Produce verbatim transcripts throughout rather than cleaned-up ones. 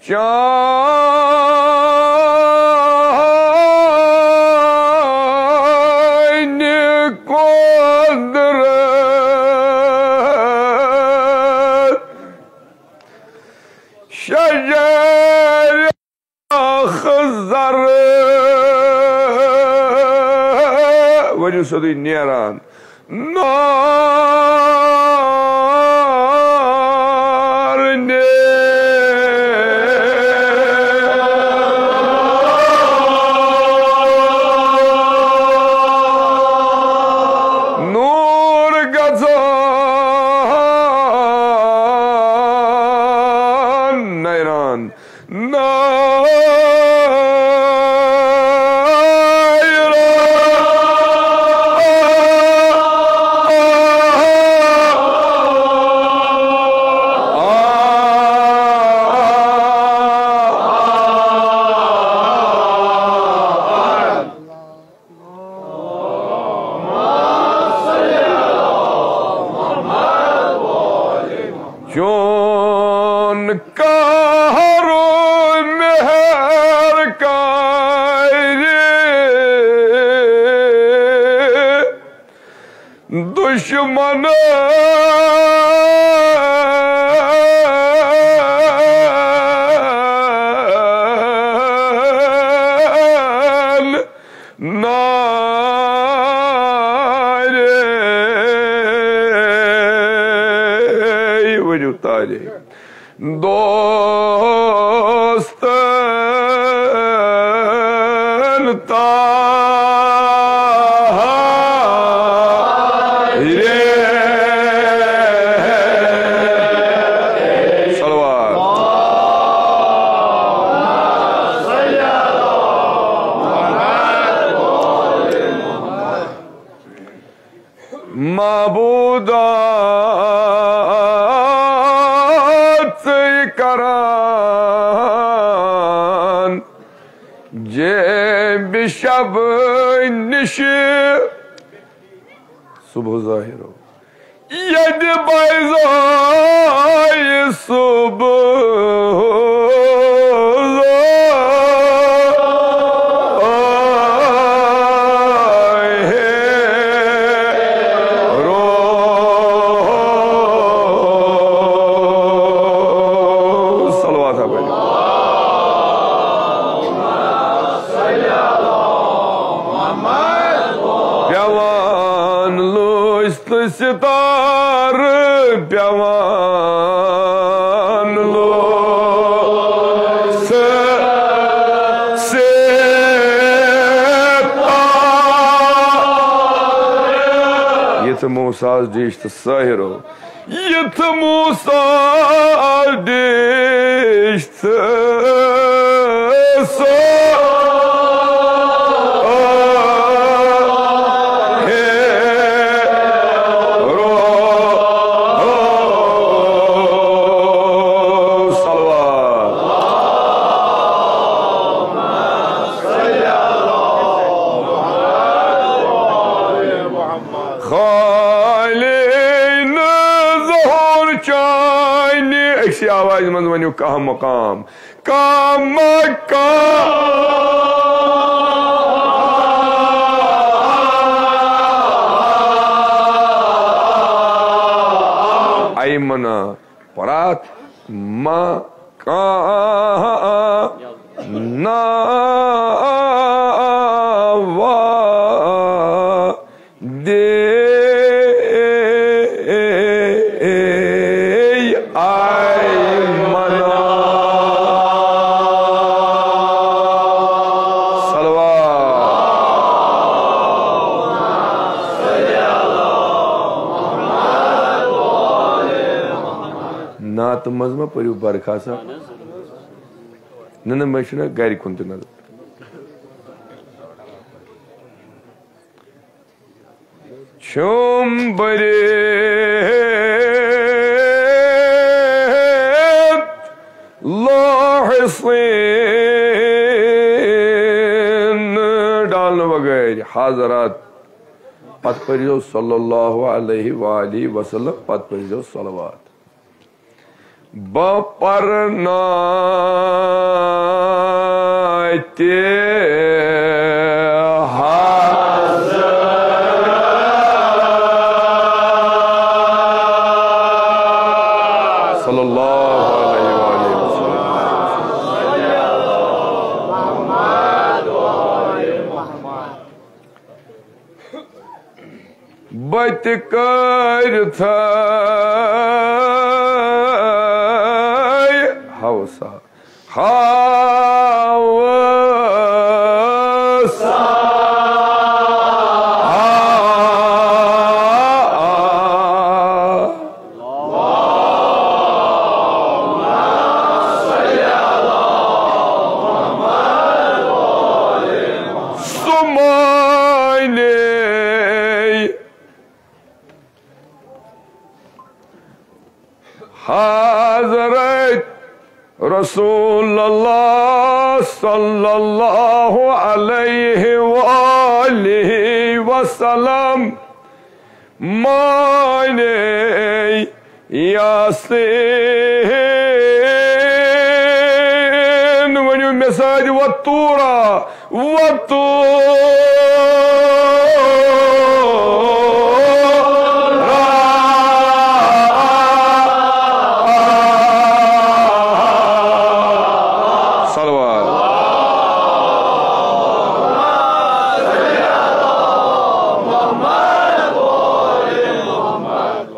چانہِ قۄدرت شجر اخضر۔ ؤنِو سیوٚدُے نیران۔ نار نے۔ نور گژھان نیران۔ نار۔ چون قہر و مہر کارِ دشمنن نارے۔ ؤنِو تارے۔ دوستن تارے۔ صلوات۔ معبودات کران جیب شب نش صبح ظاہر ہو۔ ییٚتہِ بیضٲیی صبح روز۔ صلوات پٔرِو۔ پٮ۪وان لوٚژھ تہٕ ستارٕ پٮ۪وان لوٚژھ ستارٕ۔ یِتھ موسیٰ ہس ڈیٖچھ تہٕ سٲحِرو۔ یِتھ موسیٰ ڈیٖچھ تہٕ سٲحِرو۔ صلوات۔ خالی نہٕ ظہور چانہِ، أکسٕے آوازِ منٛز ؤنِو کانٛہہ مقام، کانٛہہ مقام۔ ایمنا پرٛتھ مقام ناوا دے آیمنا۔ صلوات۔ نعتہٕ منٛز ما پٔرِو برکھا سا؟ نہ، نہ، مےٚ چھُنہٕ گرِ کُن تہِ نظر۔ چھُم بٔرِتھ لوحہٕ سٕنٛدۍ ڈالنہٕ بغٲرۍ حضرت۔ پتہٕ پٔرۍزیو صلی اللہ علیہ وآلہ وسلم، پتہٕ پٔرۍزیو صلوات۔ بہٕ پرناوٕ تہِ حضرت صلی اللہ علیہ وآلہ وسلم۔ بہٕ تہِ کٔرتھے ہوسا، ہوسا۔ سُہ مانے حضرت رسول اللہ صلی اللہ علیہ وآلہ وسلم، مانے یاسین۔ ؤنِو مےٚ سۭتۍ، وَطورا، وَطورا۔ صلوات۔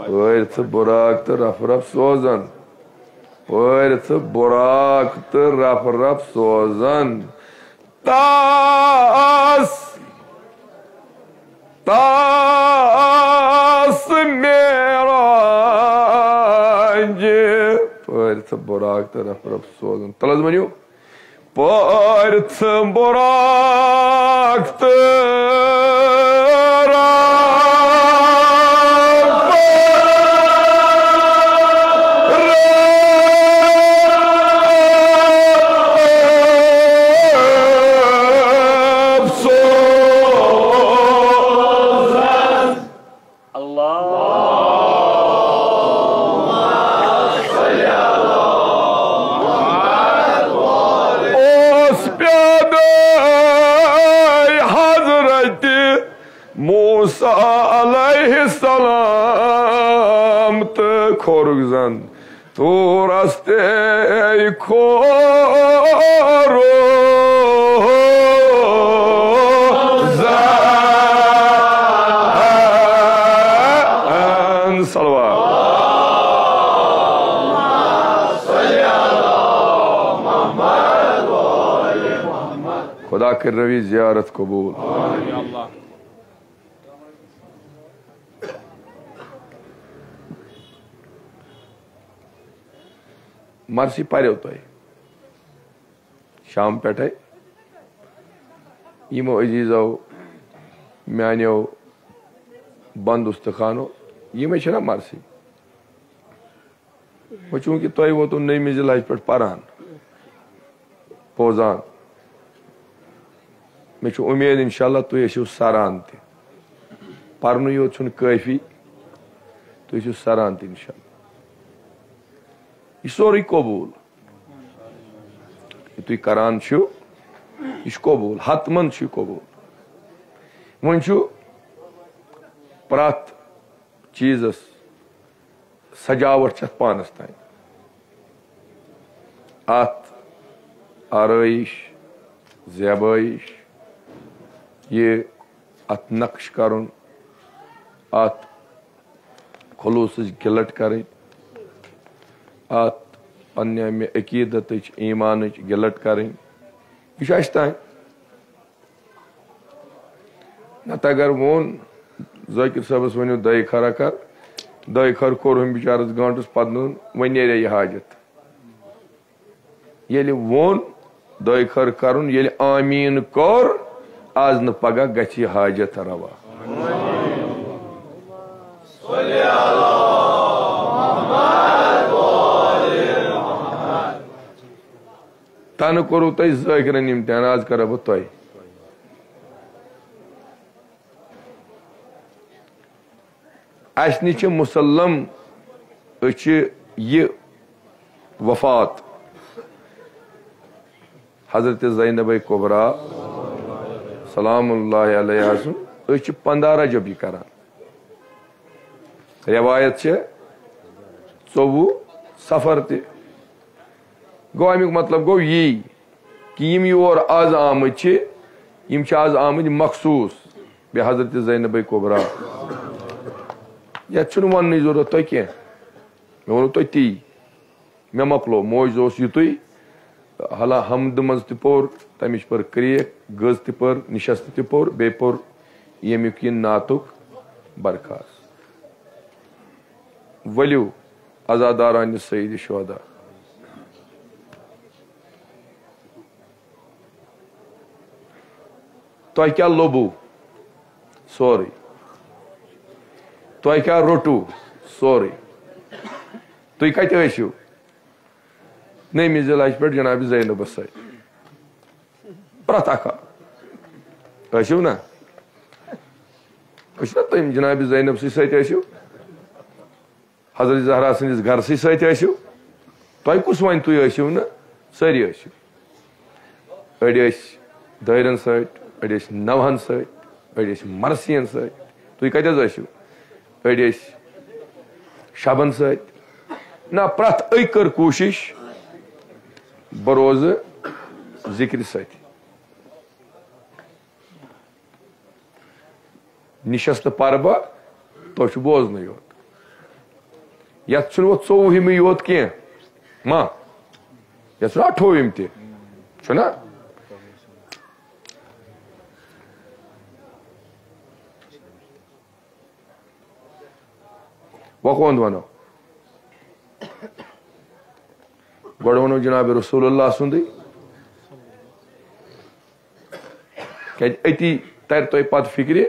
پٲرۍ تہٕ بُراق تہٕ رَف رَف سوزان۔ پٲرۍ تہٕ بُراق تہٕ رَف رَف سوزان۔ تاس، تاس معراج۔ پٲرۍ تہٕ بُراق تہٕ رَف رَف سوزان۔ تَلہٕ حظ ؤنِو۔ پٲرۍ تہٕ بُراق تہٕ رَف رَف سوزان۔ اللہ۔ اوس پیادے حضرت موسیٰ علیہ السلام تہٕ کھورُکھ زَن طورس تے کھورو زن۔ صلوات۔ خدا کٔرِنَوی زیارت قبول۔ مرثی پریو تۄہہِ شام پٮ۪ٹھے۔ یِمو عزیزو میانیو بندُستخانو، یِمے چھِنہ مرثی۔ وۄنۍ چوٗنٛکہِ تۄہہِ ووتُو نٔیمہِ ذی الحج پٮ۪ٹھ پران، بوزان، مےٚ چھُ اُمید انشاءاللہ تُہۍ ٲسِو سران تہِ۔ پرنُے یوت چھُنہٕ کٲفی، تُہۍ ٲسِو سران تہِ انشاءاللہ۔ یہِ سورُے قبوٗل۔ یہِ تُہۍ کران چھِو، یہِ چھُ قبوٗل، حتماً چھُ یہِ قبوٗل۔ وۄنۍ چھُ پرٛٮ۪تھ چیٖزس سجاوٹ چھِ اتھ پانس تام۔ اتھ آرٲیش، زیبٲیش، یہِ اتھ نقش کرُن، اتھ خلوصٕچ گِلٹ کرٕنۍ، اتھ پننہِ امہِ عقیدتٕچ، ایمانٕچ گِلٹ کرٕنۍ، یہِ چھُ اسہِ تام۔ نتہٕ اگر ووٚن ذٲکر صٲبس، ؤنِو دۄیہِ خٲرا کر، دۄیہِ خٲر کوٚر ہُمۍ بِچارس گٲنٹس، پتہٕ نوٚن، وۄنۍ نیرے یہِ حاجت۔ ییٚلہِ ووٚن دۄیہِ خٲر کرُن، ییٚلہِ آمیٖن کوٚر، از نہٕ پگاہ گژھِ یہِ حاجت روا۔ تنہٕ کوٚروٕ تۄہہِ ذٲکرن امتحان، از کرٕ بہٕ تۄہہِ۔ اسہِ نِش چھِ مسلم، أسۍ چھِ یہِ وفات حضرت زینب کبریٰ سلام اللہ علیہا سُنٛد، أسۍ چھِ پنٛداہ رجب یہِ کران۔ روایت چھِ ژوٚوُہ صفر تہِ۔ گوٚو، اَمیُک مطلب گوٚو یی کہِ یِم یور آز آمٕتۍ چھِ، یِم چھِ آز آمٕتۍ مخصوٗص بے حضرت زینب کبریٰ۔ یَتھ چھُنہٕ وَننٕچ ضروٗرت تۄہہِ کینٛہہ، مےٚ ووٚنوُ تۄہہِ تی۔ مےٚ مۄکلو، موج اوس یُتُے، حالا حمدٕ منٛز تہِ پوٚر، تَمِچ پٔر کرٛیک، گٔژ تہِ پٔر، نِشست تہِ پوٚر، بیٚیہِ پوٚر ییٚمیُک یہِ نعتُک برخاست۔ ؤلِو، عزادارانِ سید شہدا۔ تۄہہِ کیٛاہ لوٚبوُ؟ سورُے۔ تۄہہِ کیٛاہ روٚٹوُ؟ سورُے۔ تُہۍ کَتہِ ٲسِو؟ نٔیمہِ ذی الحجہِ پٮ۪ٹھ جناب زینبس سۭتۍ۔ پرٛٮ۪تھ اکھ۔ ٲسِو نا؟ أسۍ چھِنا تٔمۍ جناب زینب سٕے سۭتۍ ٲسِو؟ حضرت زہرا سٕنٛدِس گرسٕے سۭتۍ ٲسِو؟ تۄہہِ کُس وَنہِ تُہۍ ٲسِو نہٕ؟ سٲری ٲسِو۔ أڑۍ ٲسۍ دٲیرَن سۭتۍ، أڑۍ ٲسۍ نوحن سۭتۍ، أڑۍ ٲسۍ مرثین سۭتۍ۔ تُہۍ کَتہِ حظ ٲسِو؟ أڑۍ ٲسۍ شبن سۭتۍ۔ نہ، پرٛٮ۪تھ أکۍ کٔر کوٗشِش، بہٕ روزٕ ذِکرِ سۭتۍ۔ نِشست پرٕ بہٕ، تۄہہِ چھُ بوزنٕے یوت۔ یتھ چھُنہٕ وۄنۍ ژوٚوُہمٕے یوت کینٛہہ۔ ما؟ یتھ چھُنہٕ اَٹھووُہِم تہِ۔ چھُنہ؟ وۄنۍ کون وَنو؟ گۄڈٕ وَنو جناب رسول اللہ سُنٛدٕے۔ کیٛازِ أتی تَرِ تۄہہِ پَتہٕ فِکرِ،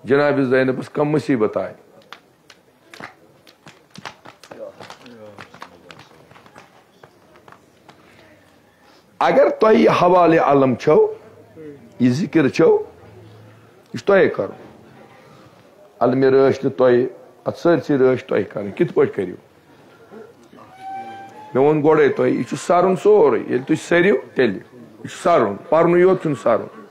جناب زینبَس کَم مُصیٖبت آیہِ۔ اگر تۄہہِ یہِ حوالہِ علم چھو، یہِ ذِکِر چھو، یہِ چھُ تۄہے کَرُن۔ علمِ رٲچھ تہِ تۄہہِ، اَتھ سٲرسٕے رٲچھ تۄہہِ کَرٕنۍ۔ کِتھ پٲٹھۍ کٔرِو؟ مےٚ ووٚن گۄڈَے تۄہہِ، یہِ چھُ سَرُن سورُے۔ ییٚلہِ تُہۍ سٔرِو، تیٚلہِ۔ یہِ چھُ سَرُن۔ پَرنُے یوت چھُنہٕ سَرُن۔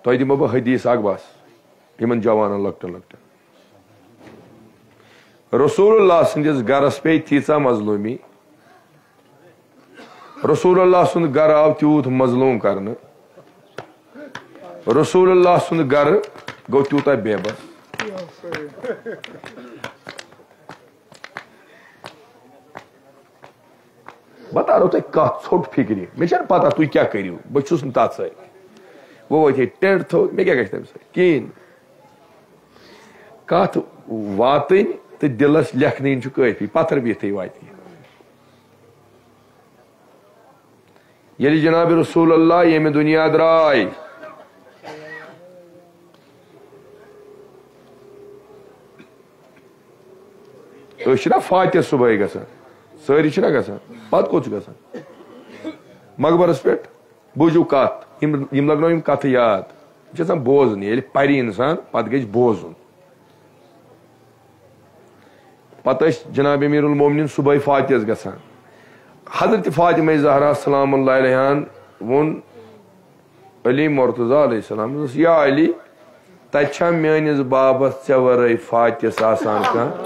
تۄہہِ دِمو بہٕ حدیث اکھ بس، یِمن جوانن لۄکٹٮ۪ن لۄکٹٮ۪ن۔ رسول اللہ سٕنٛدِس گرس پیٚیہِ تیٖژاہ مظلوٗمی، رسول اللہ سُنٛد گرٕ آو تیوٗت مظلوٗم کرنہٕ، رسول اللہ سُنٛد گرٕ گوٚو تیوٗتاہ بے بس۔ بہٕ تارو تۄہہِ کتھ ژھوٚٹ فکرِ۔ مےٚ چھَنہٕ پتہ تُہۍ کیٛاہ کٔرِو، بہٕ چھُس نہٕ تتھ سۭتۍ۔ وۄنۍ وٲتۍ ہے ٹینٹ تھوٚد، مےٚ کیٛاہ گژھِ تَمہِ سۭتۍ؟ کِہیٖنۍ۔ کتھ واتٕنۍ تہٕ دِلس لیکھنہٕ یِنۍ چھُ کٲفی، پتھر بِہتھٕے واتہِ۔ ییٚلہِ جناب رسول اللہ ییٚمہِ دُنیا درٛاے، أسۍ چھِنا فاتح صبحٲے گژھان؟ سٲری چھِنا گژھان؟ پتہٕ کوٚت چھُ گژھان؟ مقبرس پٮ۪ٹھ۔ بوٗزِو کتھ، یِم، یِم لگنو یِم کتھٕ یاد۔ یہِ چھِ آسان بوزُن، ییٚلہِ پرِ انسان، پتہٕ گژھِ بوزُن۔ پتہٕ ٲسۍ جناب امیر المومنین صبحٲے فاتحس گژھان۔ حضرت فاطمہ زہرا سلام اللہ علیہن ووٚن علی مرتضیٰ علیہ السلام، دوٚپُس، یا علی، تتہِ چھا میٲنِس بابس ژےٚ ورٲے فاتحس آسان کانٛہہ؟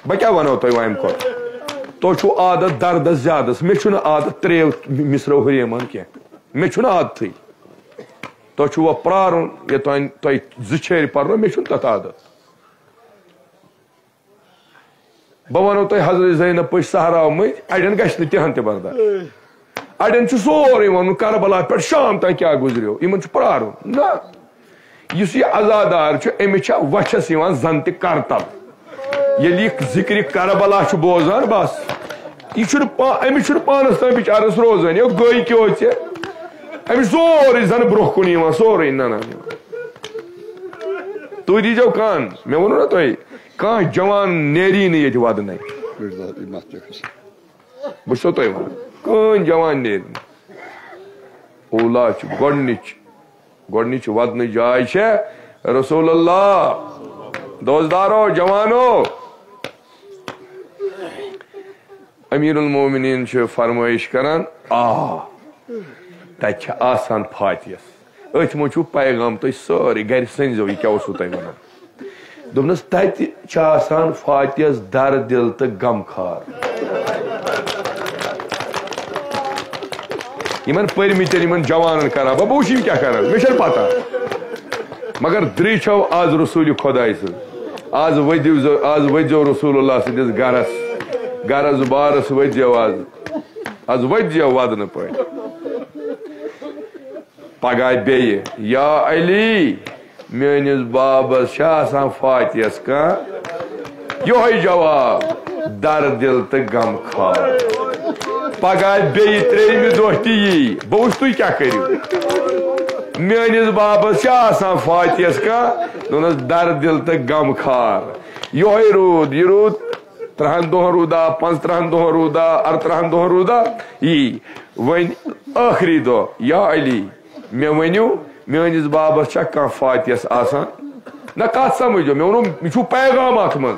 بہٕ کیٛاہ ونو تۄہہِ وۄنۍ امہِ کھۄتہٕ؟ تۄہہِ چھُو عادت دردس زیادس، مےٚ چھُنہٕ عادت ترٛیو مصرو ہُریمان کینٛہہ، مےٚ چھُنہٕ عادتھٕے۔ تۄہہِ چھُو وۄنۍ پرارُن، یوٚتام تۄہہِ زٕ چھیرِ پرنو، مےٚ چھُنہٕ تتھ عادت۔ بہٕ وَنو تۄہہِ، حضرت زینب پٔچ صحراہو مٔنٛزۍ، اَڑٮ۪ن گژھِ نہٕ تِہَن تہِ برداش۔ اَڑٮ۪ن چھُ سورُے وَنُن، کربلا پٮ۪ٹھ شام تام کیٛاہ گُزریو، یِمَن چھُ پرٛارُن۔ نہ، یُس یہِ عزادار چھُ، أمِس چھےٚ وَچھَس یِوان زَن تہِ کرتل۔ ییٚلہِ یہِ ذِکرِ کربلا چھُ بوزان، بس، یہِ چھُنہٕ پا-، أمِس چھُنہٕ پانَس تام بِچارَس روزٲنی، یہِ گٔے کیٛاہ ژےٚ؟ أمِس سورُے زَن برٛونٛہہ کُن یِوان، سورُے، نہ، نہ، نہ۔ تُہۍ دیٖزیو کَن، مےٚ ووٚنوُ نہ تۄہہِ، کانٛہہ جوان نیری نہٕ ییٚتہِ وَدنَے۔ بہٕ چھُسو تۄہہِ وَنان، کٕہٕنۍ جوان نیرِ نہٕ۔ اولا چھُ گۄڈٕنِچ، گۄڈٕنِچ وَدنٕچ جاے چھےٚ رسول اللہ۔ دوستدارو، جوانو، امیر المومنین چھُ فرمٲیش کران، آ، تتہِ چھِ آسان فاتحس۔ أتھۍ منٛز چھُ پیغام تُہۍ سٲرٕے گرِ سٔنزیو، یہِ کیٛاہ اوسوٕ تۄہہِ وَنان؟ دوٚپنَس، تَتہِ چھِ آسان فاتحس در دِل تہٕ غمخار۔ یِمن پٔرمٕتٮ۪ن، یِمن جوانن کران، بہٕ، بہٕ وٕچھِ یِم کیٛاہ کران، مےٚ چھَنہٕ پتہ۔ مگر درٛے چھَو آز رسول خۄداے سٕنٛز۔ آز ؤدِو ز-، آز ؤتھۍزیو رسول اللہ سٕنٛدِس گرس، گرس بارس ؤتھۍزیو آز۔ آز ؤتھۍزیو وَدنہٕ پٲٹھۍ۔ پگاہ بیٚیہِ، یا علی، میٲنِس بابس چھا آسان فاتحس کانٛہہ؟ یِہوٚے جواب، در دِل تہٕ غم خار۔ پگاہ بیٚیہِ ترٛیٚیِمہِ دۄہ تہِ یی، بہٕ وٕچھٕ تُہۍ کیٛاہ کٔرِو۔ میٲنِس بابس چھا آسان فاتحس کانٛہہ؟ دوٚپنس، در دِل تہٕ غم خار۔ یِہوٚے روٗد، یہِ روٗد ترٛہن دۄہن روٗدا، پانٛژترٕہن دۄہن روٗدا، ارترٕہن دۄہن روٗدا، یی۔ وۄنۍ ٲخری دۄہ، یا علی، مےٚ ؤنِو، میٲنِس بابس چھا کانٛہہ فاتحس آسان؟ نہ، کتھ سمجھو؟ مےٚ ووٚنُو، یہِ چھُ پیغام اتھ منٛز۔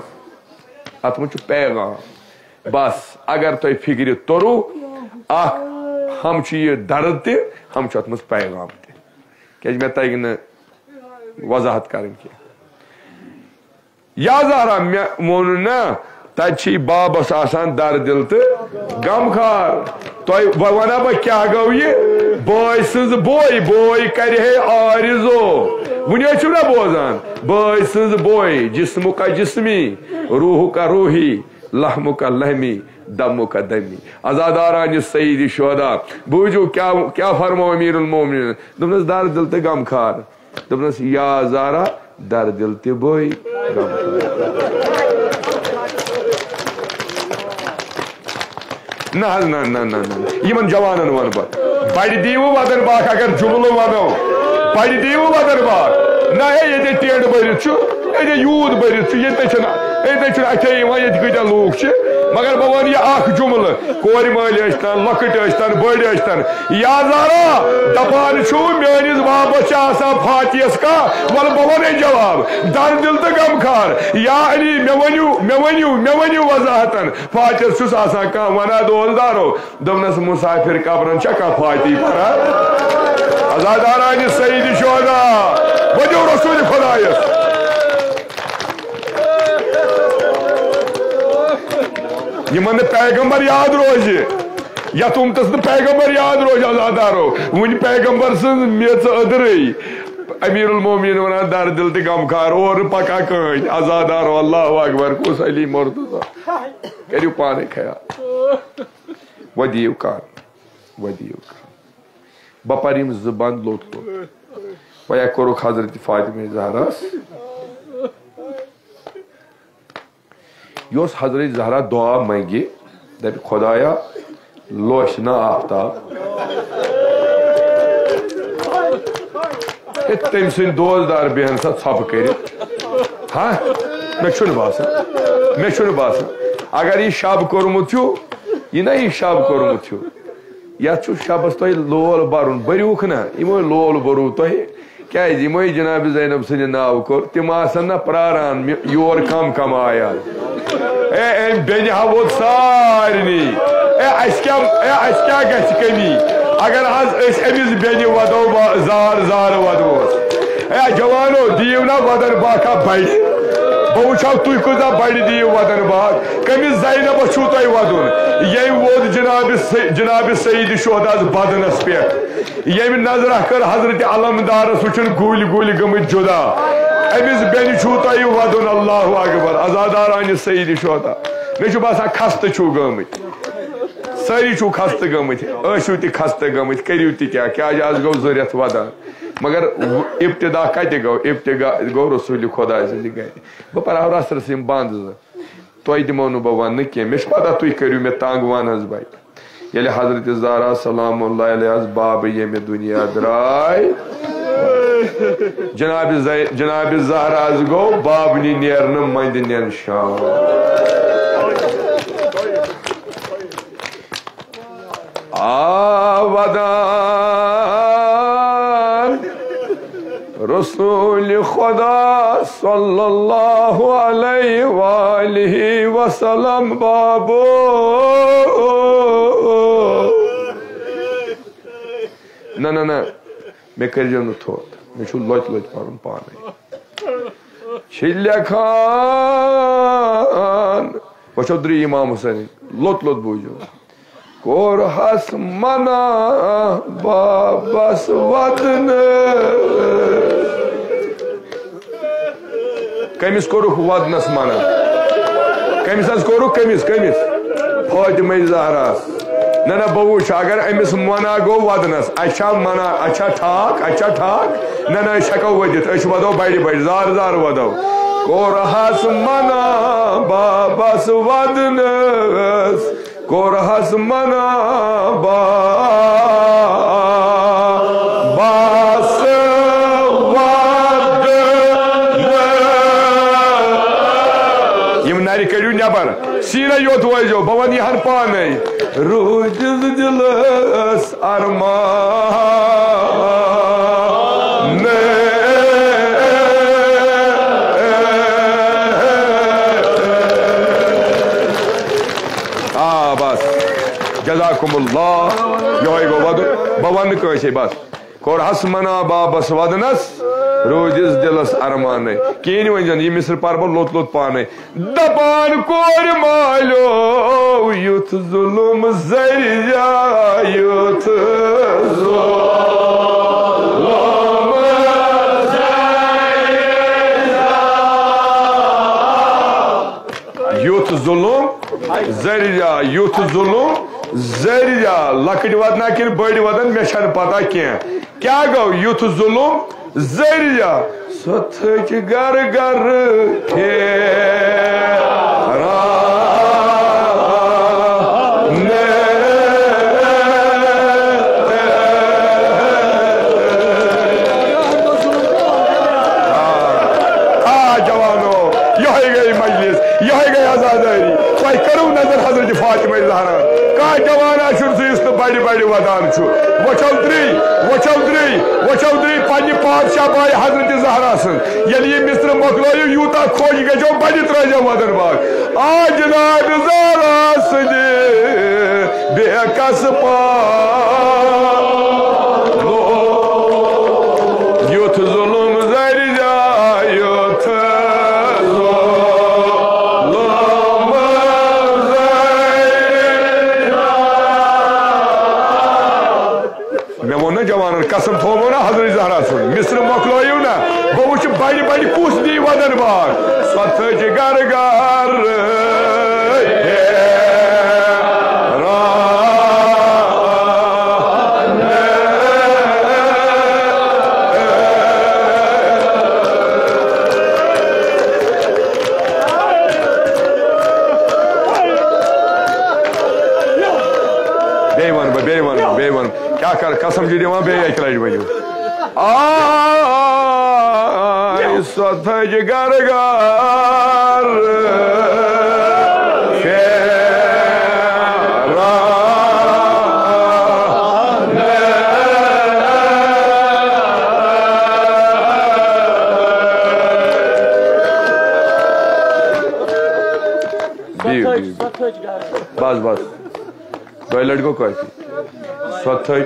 اتھ منٛز چھُ پیغام۔ بس، اگر تۄہہِ فکرِ توٚرُو، اکھ، ہم چھُ یہِ درد تہِ، ہم چھُ اتھ منٛز پیغام تہِ۔ کیازِ مےٚ تگہِ نہٕ وضاحت کرٕنۍ کینٛہہ۔ یا زہرا، مےٚ ووٚن نا، تتہِ چھی بابس آسان در دل تہٕ غمخار۔ تۄہہِ وۄنۍ ونہ بہٕ کیٛاہ گوٚو یہِ؟ بٲے سٕنٛز بوے، بوے کرِ ہے آرزو۔ وُنہِ ٲسِو نا بوزان؟ بٲے سٕنٛز بوے، جسمُک جسمی، روحُک روحی، لحمُک لحمی، دمُک دمی۔ عزاداران سید شہدا، بوٗزِو کیٛاہ، کیٛاہ فرموو امیر المومنین۔ دوٚپنس، در دل تہٕ غمخار۔ دوٚپنس، یا زارا، در دل تہِ بوے، غم۔ نہ حظ، نہ، نہ، نہ، نہ۔ یِمن جوانن ونہٕ بہٕ، بڑِ دیٖوٕ ودن باغ، اگر جملہٕ ونو، بڑِ دیٖوٕ ودن باغ۔ نہ، ہے، ییٚتہِ ٹینٹ بٔرِتھ چھُ، ییٚتہِ یوٗت بٔرِتھ چھُ، ییٚتہِ چھُنہٕ، ییٚتہِ چھُنہٕ اَتھے یِوان، ییٚتہِ کۭتیاہ لوٗکھ چھِ۔ مگر بہٕ ونہٕ یہِ اکھ جملہٕ، کورِ مٲلۍ ٲسۍ تن، لۄکٕٹۍ ٲسۍ تن، بٔڑۍ ٲسۍ تن، یا زارا، دپان چھُو، میٲنِس بابس چھِ آسان فاتحس کانٛہہ؟ وَلہٕ بہٕ وَنَے جواب۔ در دِل تہٕ غمخار۔ یا علی، مےٚ ؤنِو، مےٚ ؤنِو، مےٚ ؤنِو وضاحتن۔ فاتحس چھُس آسان کانٛہہ وَنان دوستدارو؟ دوٚپنَس، مُسافِر قبرن چھا کانٛہہ فاتحی پَران؟ عزادارانہِ سید شہدا، ؤنِو رسول خۄدایَس۔ یِمن نہٕ پیغمبر یاد روزِ، یتھ امتس نہٕ پیغمبر یاد روزِ، عزادارو، وُنہِ پیغمبر سٕنز میژ أدرٕے۔ امیر المومنین ونان، در دل تہٕ غمخار، اورٕ پکان کٕہٕنۍ۔ عزادارو، اللہ اکبر، کُس علی مرتضی؟ کٔرِو پانے خیال۔ ودیو کان، ودیو کان۔ بہٕ پرٕ یِم زٕ بند لوٚت لوٚت۔ وۄنۍ کوٚرُکھ حضرت فاطمہ زہراہس۔ یۄس حضرت زہرا دعا منگہِ، دپہِ، خدایا، لوش نہ آفتاب۔ ہے، تٔمۍ سٕنٛدۍ دوستدار بیہن سا ژھۄپہٕ کٔرِتھ۔ ہا؟ مےٚ چھُنہٕ باسان، مےٚ چھُنہٕ باسان۔ اگر یہِ شب کوٚرمُت چھُ، یہِ نہ یہِ شب کوٚرمُت چھُ، یتھ چھُ شبس تۄہہِ لول برُن، بٔرِوُکھ نہ، یِمو لول بوٚروٕ تۄہہِ۔ کیازِ؟ یِمو جناب زینب سٕنٛدِ ناوٕ کوٚر، تِم آسن نہ پراران مےٚ یور کم کم آیا۔ اے، أمۍ بیٚنہِ ہا ووت سارنٕے۔ اے، اَسہِ کیٛاہ، اے، اَسہِ کیٛاہ گژھِ کٔمی؟ اگر آز أسۍ أمِس بیٚنہِ وَدو با-، زار زار وَدوس۔ اے، جوانو، دِیِو نا وَدن باکھا بَڑِ۔ بہٕ وٕچھو تُہۍ کۭژاہ بَڑِ دِیِو وَدن باکھ۔ کٔمِس زینبَس چھُو تۄہہِ وَدُن؟ ییٚمۍ ووٚد جناب س-، جناب سید شہداہَس بدنَس پٮ۪ٹھ۔ ییٚمہِ نظرہ کٔر حضرت علمدارس وٕچھُن گُلۍ گُلۍ گٔمٕتۍ جُدا۔ أمِس بیٚنہِ چھُو تۄہہِ وَدُن، اللہ اکبر۔ عزادارانہِ سید شہدا، مےٚ چھُ باسان خستہٕ چھُو گٔمٕتۍ۔ سٲری چھُو خستہٕ گٔمٕتۍ، ٲسِو تہِ خستہٕ گٔمٕتۍ، کٔرِو تہِ کیٛاہ، کیٛازِ آز گوٚو زٕ رٮ۪تھ وَدان۔ مگر ابتدا کَتہِ گوٚو؟ ابتدا گوٚو رسول خۄداے سٕنٛدِ گرِ۔ بہٕ پَرٕ ہا رَژھ رَژھ یِم بنٛد زٕ۔ تۄہہِ دِمو نہٕ بہٕ وننہٕ کینٛہہ، مےٚ چھِ پتہ تُہۍ کٔرِو مےٚ تنگ، ون حظ بھائی۔ ییٚلہِ حضرت زہرا سلام اللہ علیہَس بابہٕ ییٚمہِ دُنیا درٛاے، جناب زی-، جناب زہرا حظ گوٚو بابنہِ نیرنہٕ مندِ نٮ۪ن شام۔ آ ودان رسول خدا صلی اللہ علیہ وآلہ وسلم بابو۔ نہ، نہ، نہ، مےٚ کٔرۍزیو نہٕ تھوٚد، مےٚ چھُ لۄتہِ لۄتہِ پَرُن پانَے۔ چھِ لیکھان، وٕچھو درٛے امام حسین، لوٚت لوٚت بوٗزِو۔ کوٚرہَس منع بابس ودنہٕ۔ کٔمِس کوٚرُکھ ودنس منع؟ کٔمِس حظ کوٚرُکھ؟ کٔمِس؟ کٔمِس؟ فاطمہ زہراہس۔ نہ، نہ، بہٕ وٕچھِ، اگر أمِس منع گوٚو ودنس، اَسہِ چھا منع، اَسہِ چھا ٹھاک، اَسہِ چھا ٹھاک؟ نہ، نہ، أسۍ ہٮ۪کو ؤدِتھ، أسۍ وَدو بَڑِ بَڑِ، زارٕ زارٕ وَدو۔ کوٚرہَس منع بابَس وَدنَس، کوٚرہَس منع بابَس وَدنَس۔ یِم نَرِ کٔڑِو نٮ۪بر، سیٖنَے یوت وٲیزیو، بہٕ وَنہٕ یہِ ہَن پانَے۔ روٗدِس دِلَس ارمان۔ آ، بس۔ جزاکم اللہ۔ یہوے گوٚو ودُن۔ بہٕ ونہٕ نہٕ کٲنٛسے، بس۔ کوٚرہَس منع بابس ودنس، روٗدِس دِلس ارمانَے۔ کِہیٖنۍ ؤنۍ زٮ۪ن، یہِ مصرٕ پرٕ بہٕ لوٚت لوٚت پانَے۔ دپان کورِ مالیو یُتھ ظلم زریا، یُتھ ظلم زریا۔ یُتھ ظلم زریا، یُتھ ظلم زریا۔ لۄکٕٹۍ وَدنا کِنہٕ بٔڑۍ وَدن، مےٚ چھَنہٕ پتہ کینٛہہ۔ کیٛاہ گوٚو یُتھ ظلم زریا؟ سۄ تھٔج گرٕ گرٕ پھیران۔ آ، آ، جوانو، یِہوٚے گٔے مجلس، یِہوٚے گٔے عزادٲری۔ تۄہہِ کٔرٕو نظر حضرت فاطمہ زہرا؟ کانٛہہ جوان آسہِ چھُنہٕ سُہ، یُس نہٕ بڑِ بڑِ ودان چھُ۔ وۄچھو درٕے، وۄچھو درٕے، وۄچھو درٕے پننہِ پادشاہ باے حضرت زہرا سٕنٛز۔ ییٚلہِ یہِ مصرٕ مۄکلٲیِو، یوٗتاہ خۄش گژھیو، بڑِ ترٲیزیو ودن باغ۔ آ جناب زہرا سٕنٛدِ بے کس پالو۔ یُتھ ظلم زرِ جا، یُتھ ظلم زرِ جا۔ مےٚ ووٚن نا جوانن، قسم تھومو نا حضرت زہرا سُنٛد، مصرٕ مۄکلٲیِو نا، بہٕ وٕچھٕ بڑِ بڑِ کُس دی ودن باغ۔ سۄ تھٔج گرٕ گرٕ پھیران۔ بیٚیہِ وَنہٕ بہٕ، بیٚیہِ وَنہٕ بہٕ، بیٚیہِ وَنہٕ بہٕ۔ کیٛاہ کَرٕ، قسم چھِ دِوان، بیٚیہِ اَکہِ لَٹہِ ؤنِو۔ آے سۄ تھٔج گَرٕ گَرٕ پھیران۔ بِہِو، بِہِو۔ بَس، بَس۔ دۄیہِ لَٹہِ گوٚو کٲفی۔ سۄ تھٔج۔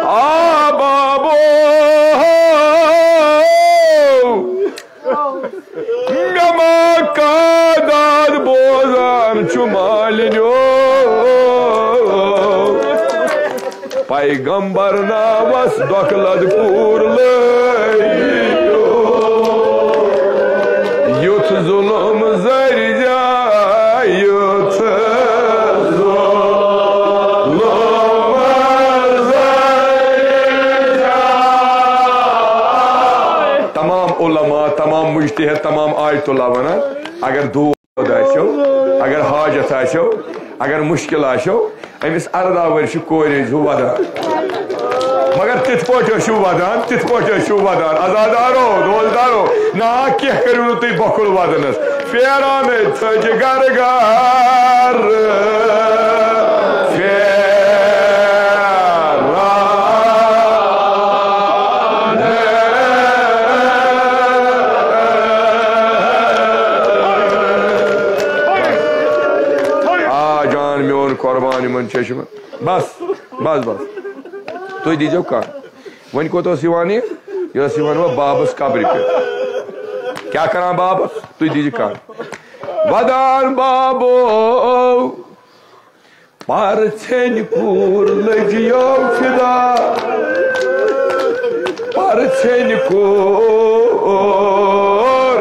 آ بابو، مےٚ ما کانٛہہ داد بوزان چھُ مالِنیو۔ پیغمبر ناوس دۄکھ لد کوٗر لٲگِو۔ یُتھ ظُلُم زرِ جا، یُتھ ظُلُم زرِ جا۔ تمام علماء، تمام مجتہد، تمام آیت اللہ ونان، اگر دود آسیو، اگر حاجت آسیو، اگر مشکل آسیو، أمِس اَرداہ ؤرۍ چھِ کورِ ٲسۍزیو وَدان۔ مگر تِتھ پٲٹھۍ ٲسِو وَدان، تِتھ پٲٹھۍ ٲسِو وَدان۔ عزادارو، دوستدارو، نا، کینٛہہ کٔرِو نہٕ تُہۍ بۄکُل وَدنَس۔ پھیران ہے ژھٔجہِ گَرٕ گَرٕ۔ پھیران۔ یِمن چشمہٕ۔ بس، بس، بس۔ تُہۍ دیٖزیو کَن۔ وۄنۍ کوٚت ٲس یِوان یہِ؟ یہِ ٲس یِوان وۄنۍ بابس قبرِ پٮ۪ٹھ۔ کیٛاہ کران بابس؟ تُہۍ دیٖزِ کَن۔ ودان بابو، پرژھنۍ کوٗر لٔجیو فدا۔ پرژھنۍ کوٗر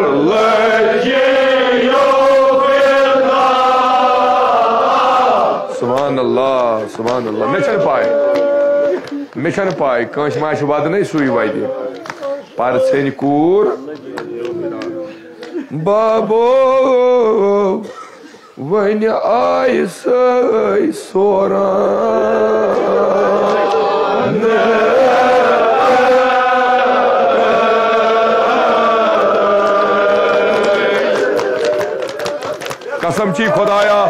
لٔجیو فدا۔ سبحان اللہ، سبحان اللہ۔ مےٚ چھَنہٕ پَے، مےٚ چھَنہٕ پَے، کٲنٛسہِ ما آسہِ ودنَے سُے وَدِ۔ پرژھنۍ کوٗر بابو، وۄنۍ آیہِ سۄے سوران۔ قسم چھی خدایا۔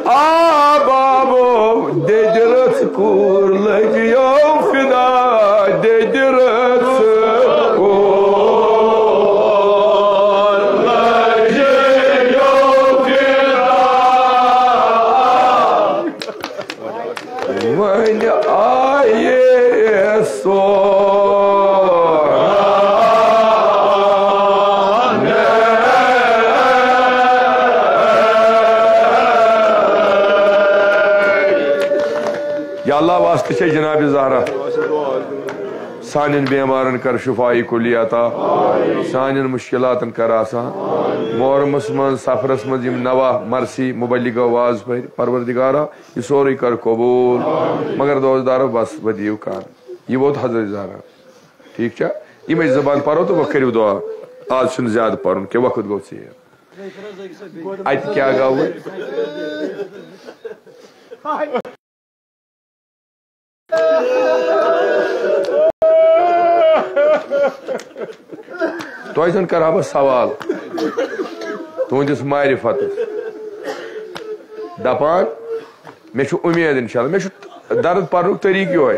آ بابو، دٮ۪دِ رٕژ کوٗر لٔجیو فدا، دٮ۪دِ رٕژ کوٗر لٔجیو فدا۔ وۄنۍ آیہِ سوران۔ یا اللہ، واسطہٕ چھے جناب زہرا، سانٮ۪ن بیمارن کر شفائی کلی عطا، سانٮ۪ن مشکلاتن کر آسان۔ محرمس منٛز، سفرس منٛز یِم نوا مرثی مبلغ آواز پٔرۍ، پروردگارا، یہِ سورُے کر قبول۔ مگر دوستدارو، بس، وۄنۍ دِیِو کن۔ یہِ ووت حضرت زہرا۔ ٹھیک چھا؟ یِمے زٕ بند پرو تہٕ وۄنۍ کٔرِو دعا۔ آز چھُنہٕ زیادٕ پرُن کینٛہہ، وقت گوٚو ژیر۔ اتہِ کیٛاہ گوٚو وۄنۍ؟ تۄہہِ زن کرٕ ہا بہٕ سوال تُہنٛدِس معرفتس۔ دپان، مےٚ چھُ اُمید انشاءاللہ، مےٚ چھُ درد پرنُک طریٖقہٕ یِہوٚے،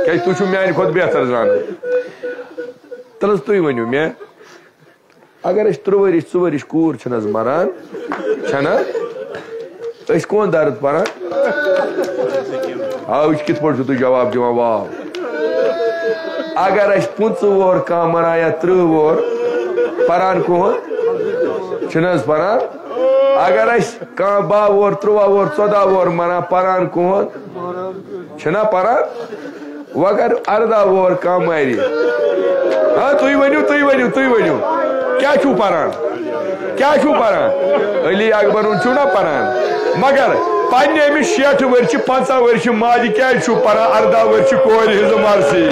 کیازِ تُہۍ چھِو میانہِ کھۄتہٕ بہتر زانان۔ تَلہٕ حظ تُہۍ ؤنِو مےٚ، اگر أسۍ ترٛےٚ ؤرِش، ژٕ ؤرِش کوٗر چھِنہٕ حظ مران، چھَنہٕ؟ أسۍ کون درد پران؟ آ، أسۍ کِتھ پٲٹھۍ چھِو تُہۍ جواب دِوان؟ واو۔ اگر اَسہِ پٕنٛژٕہ وُہُر کانٛہہ مران یا ترٕٛہ وُہُر، پران کون؟ چھِنہٕ حظ پران؟ اگر اَسہِ کانٛہہ باہ وُہُر، تُرٛواہ وُہُر، ژۄداہ وُہُر مران، پران کون؟ چھِنہ پران؟ وۄنۍ اگر ارداہ وُہُر کانٛہہ مَرِ۔ ہاں، تُہۍ ؤنِو، تُہۍ ؤنِو، تُہۍ ؤنِو۔ کیٛاہ چھُو پران؟ کیٛاہ چھُو پران؟ علی اکبرُن چھُو نہ پران؟ مگر پننہِ أمِس شیٹھ ؤرشہِ، پنٛژاہ ؤرشہِ ماجہِ کیٛازِ چھُو پران ارداہ ؤرشہِ کورِ ہٕنٛز مرثی؟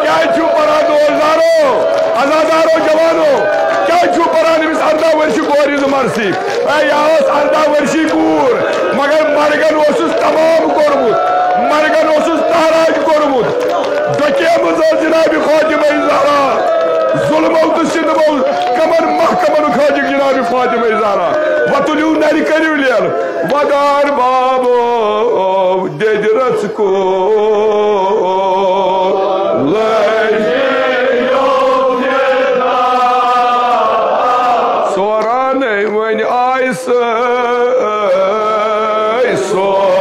کیٛازِ چھُو پران دوستدارو، عزادارو، جوانو؟ کیٛازِ چھُو پران أمِس ارداہ ؤرشہِ کورِ ہٕنٛز مرثی؟ اے، یہِ ٲس ارداہ ؤرشی کوٗر، مگر مرگن اوسُس تمام کوٚرمُت، مرگن اوسُس تاراج کوٚرمُت۔ دۄکیمٕژ ٲس جناب فاطمہ زہرا، ظلمو تہٕ ستمو کمن محکمن کھٲجِکھ جناب فاطمہ زہرا۔ وۄنۍ تُلِو نرِ کٔرِو لیل، ودان بابو، دٮ۪دِ رٔژ کوٗر لٔج سورانٕے وۄنۍ آیہِ سۄے سوران۔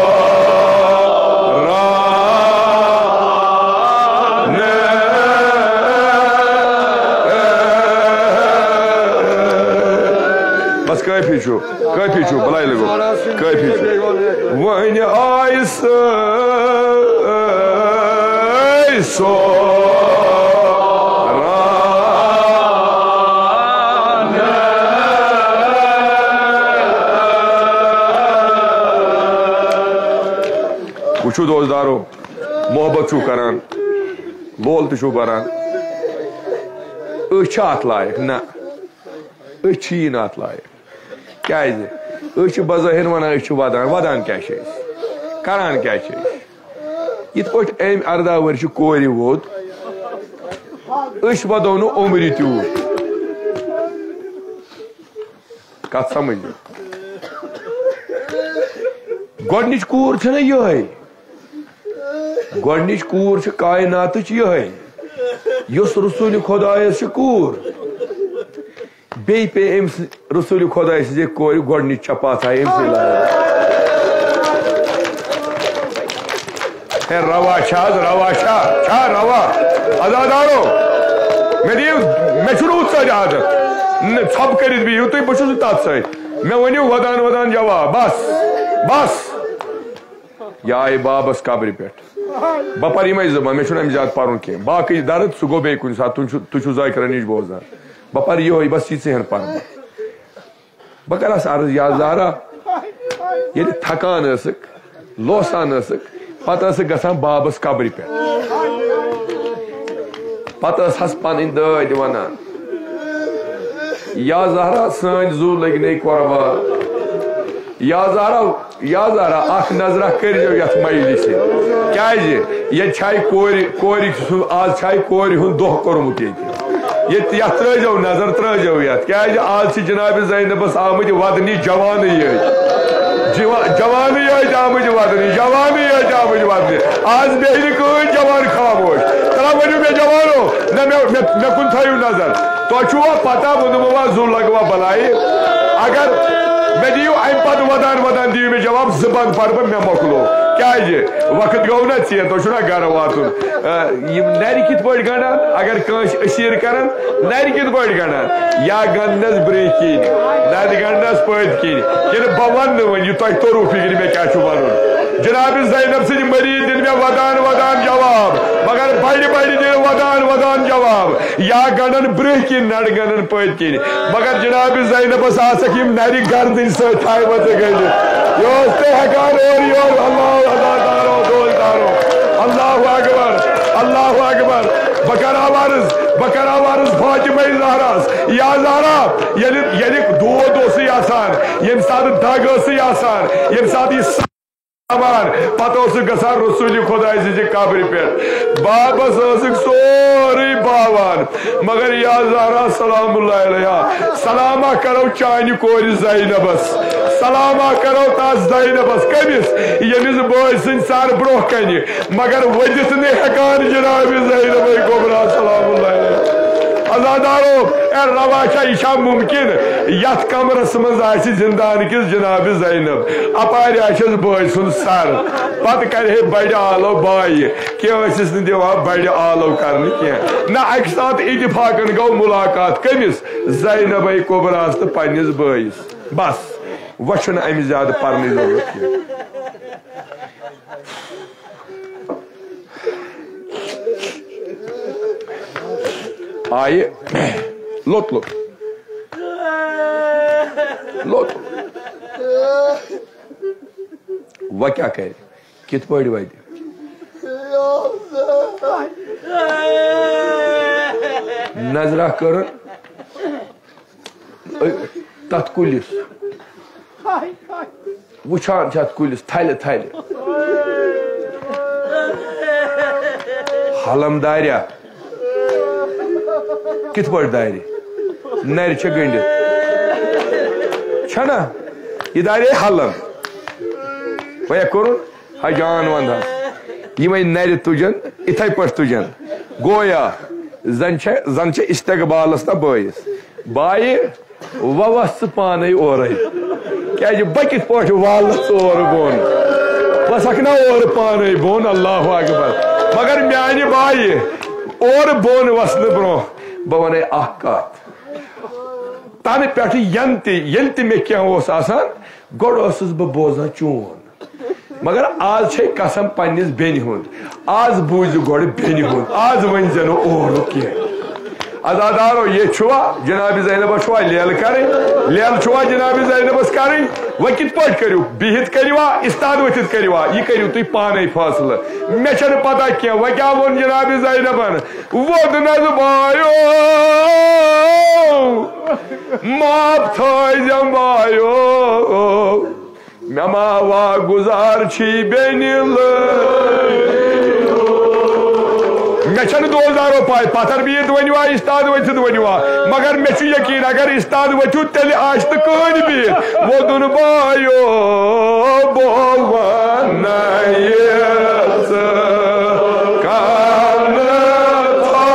بس کٲفی چھُ، کٲفی چھُ، بلاے لگو، کٲفی چھُ۔ وۄنۍ آیہِ سۄے سوران۔ وٕچھِو دوستدارو، محبت چھُو کران، لول تہِ چھُو بران۔ أسۍ چھِ اتھ لایق؟ نہ، أسۍ چھِی نہٕ اتھ لایق۔ کیازِ؟ أسۍ چھِ بظٲہر ونان أسۍ چھِ ودان، ودان کیاہ چھِ أسۍ؟ کران کیاہ چھِ أسۍ؟ یِتھ پٲٹھۍ أمۍ ارداہ ؤرشہِ کورِ ووٚد، أسۍ ودو نہٕ عمرِ تیوٗت۔ کتھ سمجھ؟ گۄڈنِچ کوٗر چھنہ یِہے، گۄڈنِچ کوٗر چھِ کایناتٕچ یِہے، یۄس رسول خدایس چھِ کوٗر۔ بیٚیہِ پیٚیہِ أمۍ سٕنٛدِ رسول خداے سٕنٛزے کورِ گۄڈٕنِچ چپاتھ آیہِ أمۍ سٕے لایق۔ ہے، روا چھا حظ، روا چھا؟ چھا روا؟ عزادارو، مےٚ دِیِو، مےٚ چھُنہٕ ہُتھ سۭتۍ عادت۔ نہ، ژھۄپہٕ کٔرِتھ بِہِو تُہۍ، بہٕ چھُس نہٕ تَتھ سۭتۍ۔ مےٚ ؤنِو ودان ودان جواب۔ بس، بس۔ یہِ آیہِ بابس قبرِ پٮ۪ٹھ۔ بہٕ پرٕ یِمے زٕ بند، مےٚ چھُنہٕ اَمہِ زیادٕ پرُن کینٛہہ۔ باقٕے درد، سُہ گوٚو بیٚیہِ کُنہِ ساتہٕ، تُہۍ چھِو، تُہۍ چھِو ذاکرن نِش بوزان۔ بہٕ پرٕ یِہوٚے، بس یِژٕے ہن پرٕ بہٕ۔ بہٕ کرس عرض، یا زہرا، ییٚلہِ تھکان ٲسٕکھ، لوسان ٲسٕکھ، پتہٕ ٲسٕکھ گژھان بابس قبرِ پٮ۪ٹھ۔ پتہٕ ٲس ہس پنٕنۍ دٲدۍ ونان، یا زہرا، سٲنۍ زُو لٔگۍ نے قۄربان۔ یا زہرا، یا زہرا، اکھ نظرہ کٔرۍزیو یتھ مجلسہِ۔ کیازِ؟ ییٚتہِ چھے کورِ، کورِ سُنٛد، آز چھے کورِ ہُنٛد دۄہ کوٚرمُت ییٚتہِ۔ ییٚتہِ، یتھ ترٲیزیو نظر، ترٲیزیو یتھ۔ کیازِ؟ آز چھِ جناب زینبس آمٕتۍ ودنہِ جوانٕے یٲتۍ۔ جوا-، جوانٕے یٲتۍ آمٕتۍ ودنہِ، جوانٕے یٲتۍ آمٕتۍ ودنہِ۔ آز بیٚہہِ نہٕ کٕہٕنۍ جوان خاموش۔ ترا ؤنِو مےٚ جوانو، نہ مےٚ، مےٚ، مےٚ کُن تھٲیِو نظر۔ تۄہہِ چھُوا پتہ، ووٚنمو وا زُو لگوا بلاے؟ اگر مےٚ دِیِو اَمہِ پتہٕ ودان ودان دِیِو مےٚ جواب، زٕ بند پرٕ بہٕ، مےٚ مۄکلو۔ کیازِ؟ وقت گوٚو نا ژیر، تۄہہِ چھُو نا گرٕ واتُن۔ آ، یِم نرِ کِتھ پٲٹھۍ گنڈان؟ اگر کٲنٛسہِ أسیٖر کرن، نرِ کِتھ پٲٹھۍ گنڈان؟ یا گنڈنس برٛونٛہہ کِنۍ، نتہٕ گنڈنس پٔتۍ کِنۍ۔ کِنہٕ بہٕ ونہٕ نہٕ وۄنۍ، یہِ تۄہہِ توٚرُو فِکرِ مےٚ کیٛاہ چھُ ونُن؟ جناب زینب سٕنٛدۍ مریٖد دِن مےٚ ودان ودان جواب، مگر بڑِ بڑِ دِن ودان ودان جواب۔ یا گنڈن برٛونٛہہ کِنۍ، نتہٕ گنڈن پٔتۍ کِنۍ۔ مگر جناب زینبس آسکھ یِم نرِ گردٕنۍ سۭتۍ تھایمژٕ گٔنڈِتھ۔ یہِ اوس تہِ ہٮ۪کان اورٕ یورٕ۔ اللہ، اللہ دارو، دوست دارو۔ اللہ اکبر، اللہ اکبر۔ بہٕ کرٕ عرض، بہٕ کرٕ عرض فاطمہ زہراہس، یا زہرا، ییٚلہِ، ییٚلہِ دود اوسُے آسان، ییٚمہِ ساتہٕ دگ ٲسٕے آسان، ییٚمہِ ساتہٕ یہِ سامان، پتہٕ اوسُکھ گژھان رسول خداے سٕنٛزِ قبرِ پٮ۪ٹھ۔ بابس ٲسٕکھ سورُے باوان۔ مگر یا زہرا سلام اللہ علیہا، سلامہ کرو چانہِ کورِ زینبس، سلامہ کرو تس زینبس۔ کٔمِس؟ ییٚمِس بٲے سٕنٛدۍ سر برونٛہہ کنہِ، مگر ؤدِتھ نہٕ ہٮ۪کان جناب زینب کبریٰ سلام اللہ علیہا۔ عزادارو، اے روا چھا، یہِ چھا ممکن؟ یتھ کمرس منٛز آسہِ زندان کِس جناب زینب، اپارِ آسٮ۪س بٲے سُنٛد سر، پتہٕ کرِ ہے بڑِ آلو بایہِ۔ کینٛہہ ٲسِس نہٕ دِوان بڑِ آلو کرنہٕ کینٛہہ۔ نہ، اکہِ ساتہٕ اتفاقن گوٚو ملاقات۔ کٔمِس؟ زینبے کبریٰ ہس تہٕ پننِس بٲیِس۔ بس، وۄنۍ چھُنہٕ امہِ زیادٕ پرنٕچ ضروٗرت کینٛہہ۔ آیہِ لوٚت لوٚت۔ لوٚت۔ وۄنۍ کیٛاہ کرِ؟ کِتھ پٲٹھۍ وَتہِ؟ نظرہ کٔرٕن تَتھ کُلِس، وٕچھان چھِ اَتھ کُلِس تھَلہِ تھَلہِ۔ حلم داریا، کِتھ پٲٹھۍ دارِ؟ نَرِ چھےٚ گٔنٛڈِتھ۔ چھَنا؟ یہِ دارے حلم۔ وۄنۍ کوٚرُن۔ ہا جان وندہس، یِمے نرِ تُجن، اِتھے پٲٹھۍ تُجن۔ گویا زن چھےٚ، زن چھےٚ استقبالس تہٕ بٲیِس۔ بایہِ، وۄنۍ وَس ژٕ پانے اورے۔ کیازِ بہٕ کِتھ پٲٹھۍ والہٕ ژٕ اورٕ بۄن؟ بہٕ وَسکھ نا اورٕ پانے بۄن، اللہ اکبر۔ مگر میانہِ بایہِ، اورٕ بۄن وسنہٕ برونٛہہ بہٕ وَنے اکھ کتھ۔ تنہٕ پٮ۪ٹھٕ ینہٕ تہِ، ییٚلہِ تہِ مےٚ کینٛہہ اوس آسان، گۄڈٕ ٲسٕس بہٕ بوزان چون۔ مگر آز چھے قسم پننِس بیٚنہِ ہُنٛد۔ آز بوٗزِ گۄڈٕ بیٚنہِ ہُنٛد۔ آز ؤنۍزِ نہٕ اورُک کینٛہہ۔ عزادارو، یہِ چھُوا جناب زینبس چھُوا لیلہٕ کرٕنۍ؟ لیلہٕ چھُوا جناب زینبس کرٕنۍ؟ وۄنۍ کِتھ پٲٹھۍ کٔرِو؟ بِہِتھ کٔرِوا؟ استاد ؤتھِتھ کٔرِوا؟ یہِ کٔرِو تُہۍ پانے فٲصلہٕ۔ مےٚ چھَنہٕ پتہ کینٛہہ، وۄنۍ کیٛاہ ووٚن جناب زینبن؟ ووٚدنَس بایو، معاف تھٲیزٮ۪م بایو، مےٚ ما وا گُزار چھی بیٚنہِ لٲج۔ مےٚ چھَنہٕ دوزارو پاے، پتھر بِہِتھ ؤنِوا، استاد ؤتھِتھ ؤنِوا، مگر مےٚ چھُ یقین اگر استاد ؤتھِو تیٚلہِ آسہِ نہٕ کٕہٕنۍ بِہِتھ۔ ووٚدُن بایو، بہٕ وَنَے ژٕ کَنہٕ تھاو۔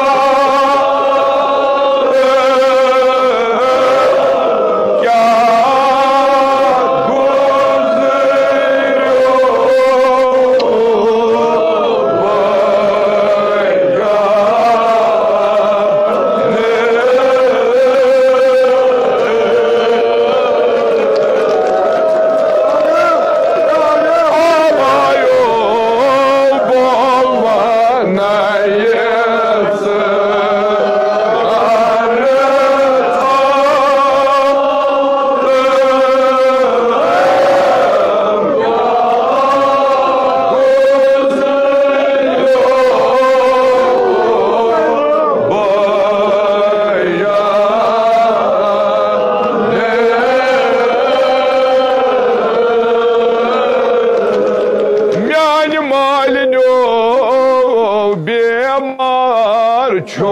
بیمار چھُ۔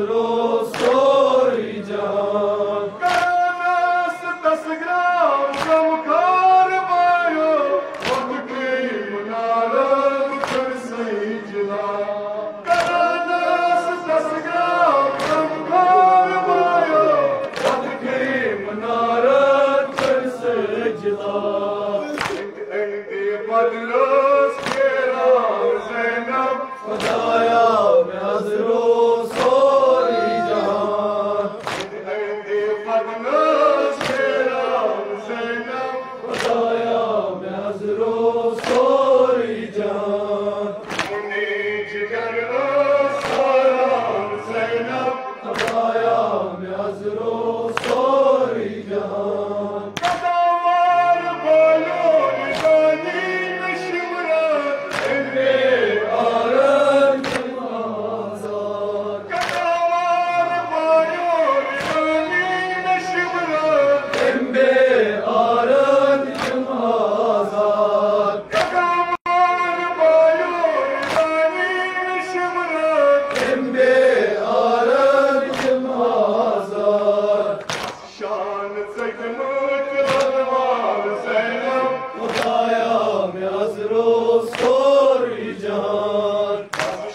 سورُے جہان۔ کرنس دستگرام چمکار بایو، وقت منارن کر سجدہ۔ کرنس دستگرام چمکار بایو، وقت منارن کر سجدہ۔ اندِ بدنس پھیران زینب، خدایا، مےٚ حض رو سورُے جہان۔ اندِ بدنس پھیران زینب، خدایا، مےٚ حض رو سورُے جہان۔ منی جگر ٲس ساران زینب، خدایا، مےٚ حض رو سورُے جہان۔ قداوار بالون دانی نشمران، امے آرن تم آزاد۔ قداوار بالون دانی نشمران، امے آرن تم آزاد۔ قداوار بالون دانی نشمران، امے آرن تم آزاد۔ شان ژٔٹۍ مٕتۍ رلوان زینب، خدایا، مےٚ حض رو سورُے جہان۔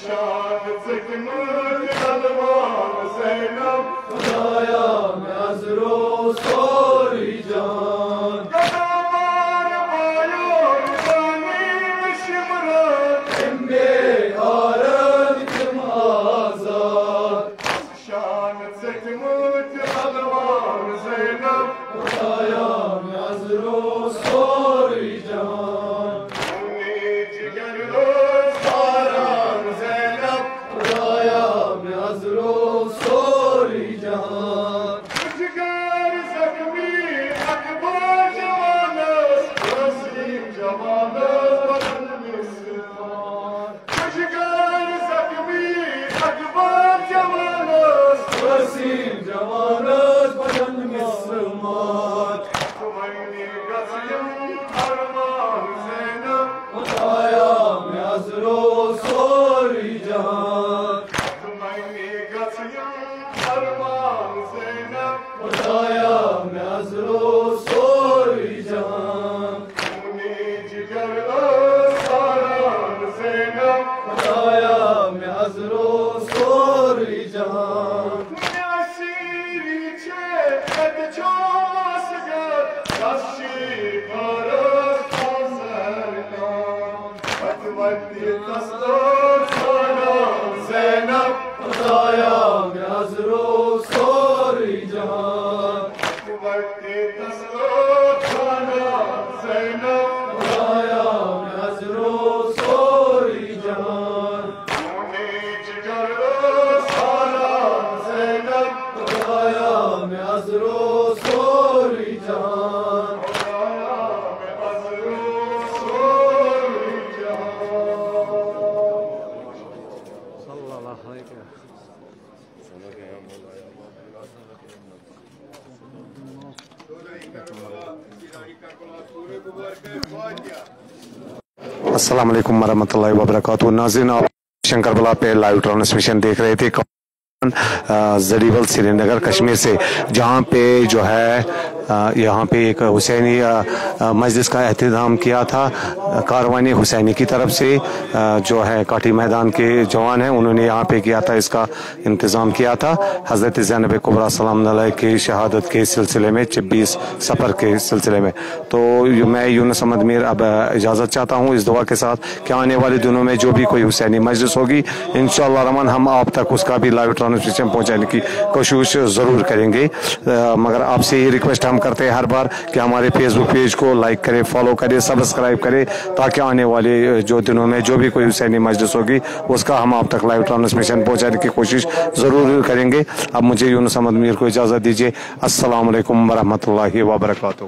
شان ژٔٹۍ مٕتۍ رلوان زینب، خدایا، مےٚ حض رو سورُے جہان۔ قداوار بالون دانی نشمران، امے آرن تم آزاد۔ شان ژٔٹۍ مٕتۍ رلوان زینب، خدایا، مےٚ حض رو سورُے جہان۔ منی جگر ٲس ساران زینب، خدایا، مےٚ حض رو سورُے جہان۔ جگر زخمی اکبر جوانس، وسیم جوانس بدن مِس۔ جگر زخمی اکبر جوانس، وسیم جوانس بدن مسمار۔ تمنی گژھِ یِم ارمان زینب، خدایا، مےٚ حض رو سورُے جہان۔ تمنی گژھِ یِم ارمان زینب، خدایا، مےٚ حض رو سورُے جہان۔ منی جگر ٲس ساران زینب، خدایا، مےٚ حض رو سورُے جہان۔ مےٚ سیٖری چھے اَتہِ چھُ مسگت، کَس چھِ فارس حسن کان۔ پتہٕ وَتہِ تَس ٲس ساران زینب، خدایا، مےٚ حض رو سورُے جہان۔ وقتی تسلو خانہ زینب، خدایا، مےٚ حض رو سورُے جہان۔ میونی جگر سارا زینب، خدایا، مےٚ حض رو سورُے جہان۔ خدایا، مےٚ حض رو سورُے جہان۔ صلی اللہ علیہ وسلم۔ السلام علیکم ورحمۃ اللہ وبرکاتہ۔ ناظرین، آپ شنکر بلا پہ لائیو ٹرانسمیشن دیکھ رہے تھے، آ، زڈیول سری نگر کشمیر سے، جہاں پہ جو ہے، آ، یہاں پہ ایک حسینی، آ، آ، مجلس کا اہتمام کیا تھا، آ، کاروان حسینی کی طرف سے، آ، جو ہے کاٹھی میدان کے جوان ہیں، انہوں نے یہاں پہ کیا تھا، اس کا انتظام کیا تھا حضرت زینب کبریٰ سلام علیہا کی شہادت کے سلسلے میں، چھبیس صفر کے سلسلے میں۔ تو میں یونس احمد میر اب اجازت چاہتا ہوں اس دعا کے ساتھ کہ آنے والے دنوں میں جو بھی کوئی حسینی مجلس ہوگی، انشاءاللہ الرحمن ہم آپ تک اس کا بھی لائیو ٹرانسمیشن پہنچانے کی کوشش ضرور کریں گے۔ آ، مگر آپ سے یہ ریکویسٹ ہم کرتے ہیں ہر بار کہ ہمارے فیس بک پیج کو لائک کرے، فالو کرے، سبسکرائب کرے، تاکہ آنے والے جو دنوں میں جو بھی کوئی حسینی مجلس ہوگی، اس کا ہم آپ تک لائیو ٹرانسمیشن پہنچانے کی کوشش ضرور کریں گے۔ اب مجھے یونس احمد میر کو اجازت دیجیے۔ السلام علیکم ورحمۃ اللہ وبرکاتہ۔